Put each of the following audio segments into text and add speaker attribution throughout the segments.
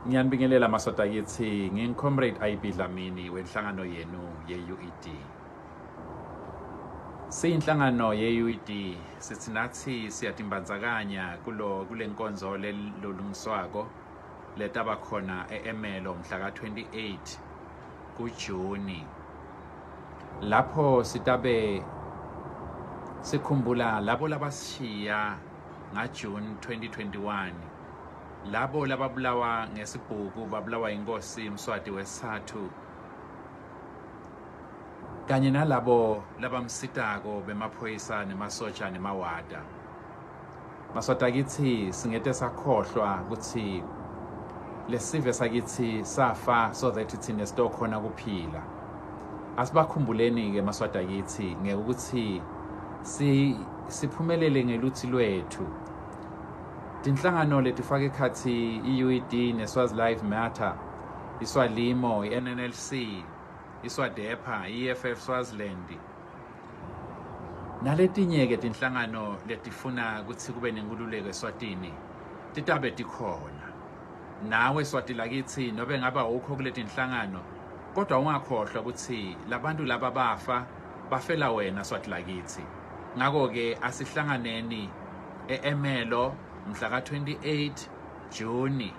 Speaker 1: Ngiyanibingelela masoda kithi ngingu-Comrade IB Dlamini wenhlangano yenu ye-UED. Siyinhlangano ye-UED sithi nathi siyatimbandzakanya kulo kule nkonzo lelungiswako letaba khona e-Emelo mhla ka-28 kuJuni. Lapho sitabe sikhumbula labo labasishiya ngaJune 2021 labo lababulawa ngesibhuku babulawa inkosi Mswati wesithathu kanye nalabo labamsitako bemaphoyisa nemasotsha nemawada. Maswati akithi singete sakhohlwa ukuthi lesive sakithi safa so that thina sitokhona kuphila. Asibakhumbuleni ke Maswati akithi ngekuthi si siphumelele ngeluthi lwethu. Tinhlangano letifaka ekhatsi i-UED neSwazi Life Matter, iSwalimo, i-NNLC, iSwadepa, i-EFF Swaziland naletinye-ke tinhlangano letifuna kutsi kube nenkululeko eSwatini titabe tikhona. Nawe Swati lakitsi nobe ngabe awukho kuletinhlangano kodwa ungakhohlwa kutsi labantu laba bafa bafela wena Swati lakitsi. Ngako-ke asihlanganeni e-Emelo mhla ka-28 Juni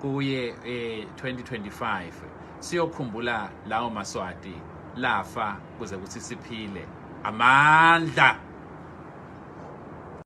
Speaker 1: kuye eh, 2025 siyokhumbula lawo maswati lafa kuze kuthi siphile amandla.